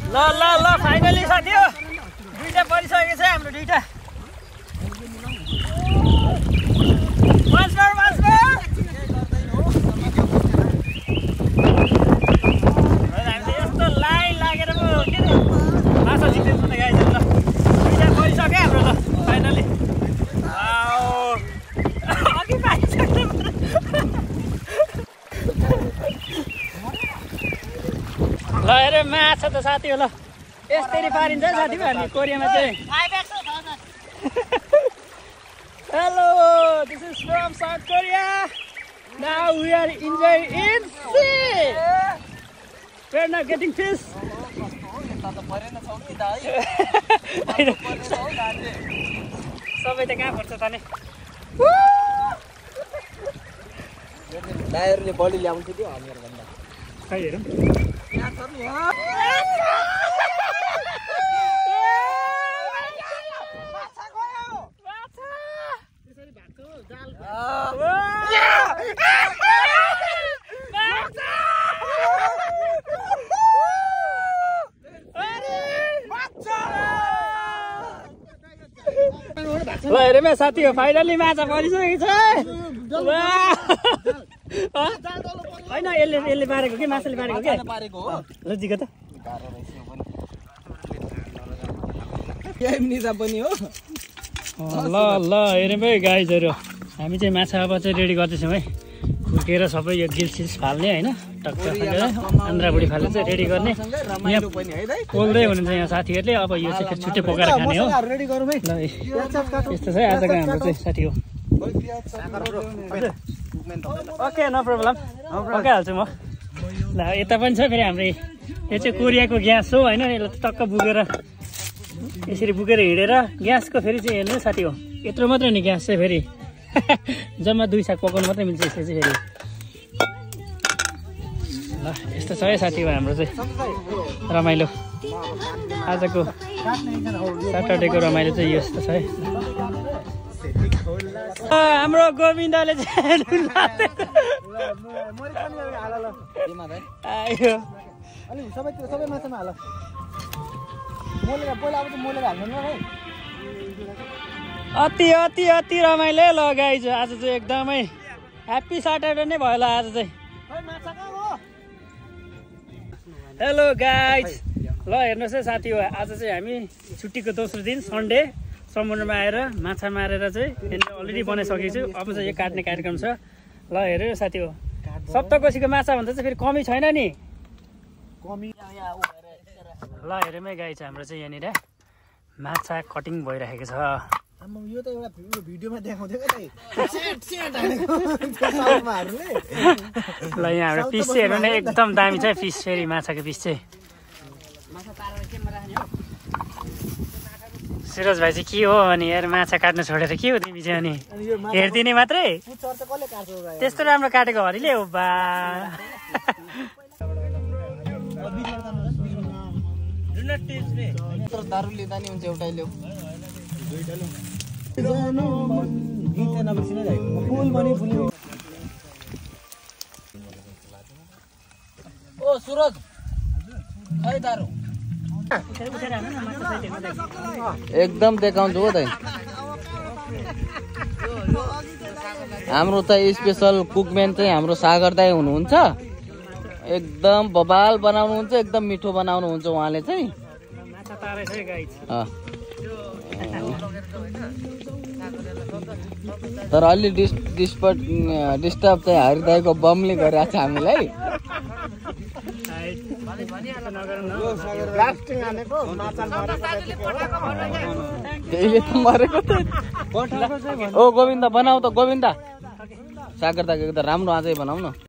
ल फाइनली साथी हो दुईटा परिसकेको छ हाम्रो दुईटा हामीले यस्तो लाइन लागेर पो के अरे माछा जित्दैछ नि गाइस ल दुईटा परिसक्यो हाम्रो ल फाइनली अघि पाइसक्यो ल हेरे माछा त साथी हो ल यसरी पारिन्छ साथी हामी कोरियामा चाहिँ Hello, this is from South Korea. Now we are enjoying in sea. We are not getting fish. सबै त कहाँ पर्छ त नि टायरले बलि ल्याउँछ त्यो हामीहरु भन्दा खै हेरौँ ल हेरेमै साथी हो फाइनली माछा परिसकेको छ होइन यसले पारेको कि माछाले पारेको के ल जिको त ल हेरेमै गाइजहरू हामी चाहिँ माछा अब चाहिँ रेडी गर्दैछौँ है फुकेर सबै यो गिल्सिल्स फाल्ने होइन टक्क आन्द्राबुढी फालेर चाहिँ रेडी गर्ने यहाँ पोल्दै हुनुहुन्छ यहाँ साथीहरूले अब यो चाहिँ फेरि छुट्टै पकाएर खाने हो ल यस्तो छ है आजको हाम्रो चाहिँ साथी हो ओके नो प्रब्लम पकाइहाल्छु म ल यता पनि छ फेरि हाम्रो यो चाहिँ कोरियाको ग्यास हो होइन यसलाई टक्क बुकेर यसरी बुकेर हिँडेर ग्यासको फेरि चाहिँ हेर्नु साथी हो यत्रो मात्रै नि ग्यास चाहिँ फेरि जम्मा 2 साग पकाउनु मात्रै मिल्छ यसले चाहिँ फेरि ल यस्तो छ है साथी हो हाम्रो चाहिँ रमाइलो आजको सटरडेको रमाइलो चाहिँ यस्तो छ है हाम्रो गोविन्दले चाहिँ अति अति अति रमाइलो ल गाइज आज चाहिँ एकदमै ह्याप्पी सटरडे नै भयो ल आज चाहिँ हेलो गाइज ल हेर्नुहोस् है साथी हो आज चाहिँ हामी छुट्टीको दोस्रो दिन सन्डे समुद्रमा आएर माछा मारेर चाहिँ यहाँनिर अलरेडी बनाइसकेको छु अब चाहिँ यो काट्ने कार्यक्रम छ ल हेऱ्यो साथी हो सप्तकोशीको माछा भन्दा चाहिँ फेरि कमी छैन नि ल हेरेमै गाइज हाम्रो चाहिँ यहाँनिर माछा कटिङ भइरहेको छ यो त एउटा भिडियोमा देखाउँथ्यो के ल यहाँ हाम्रो पिस चाहिँ हेर्नु न एकदम दामी छ पिस फेरि माछाको पिस चाहिँ सुरज भाइ चाहिँ के हो अनि यार माछा काट्न छोडेर के हो तिमी चाहिँ अनि हेरिदिने मात्रै त्यस्तो राम्रो काटेको हरिले हो बा दारु लिँदा नि हुन्छ एउटै ल्याऊ ओ सुरज खै दारु एकदम देखाउँछु हो दाइ हाम्रो त स्पेशल कुकम्यान चाहिँ हाम्रो सागर दाइ हुनुहुन्छ एकदम बबाल बनाउनुहुन्छ एकदम मिठो बनाउनुहुन्छ उहाँले चाहिँ तर अलि डिस्टर्ब चाहिँ हरिदाईको बमले गरिरहेको छ हामीलाई त्यहीले त मरेको त ओ गोविन्द बनाऊ त गोविन्द सागर दाइको त राम्रो आजै बनाऊ न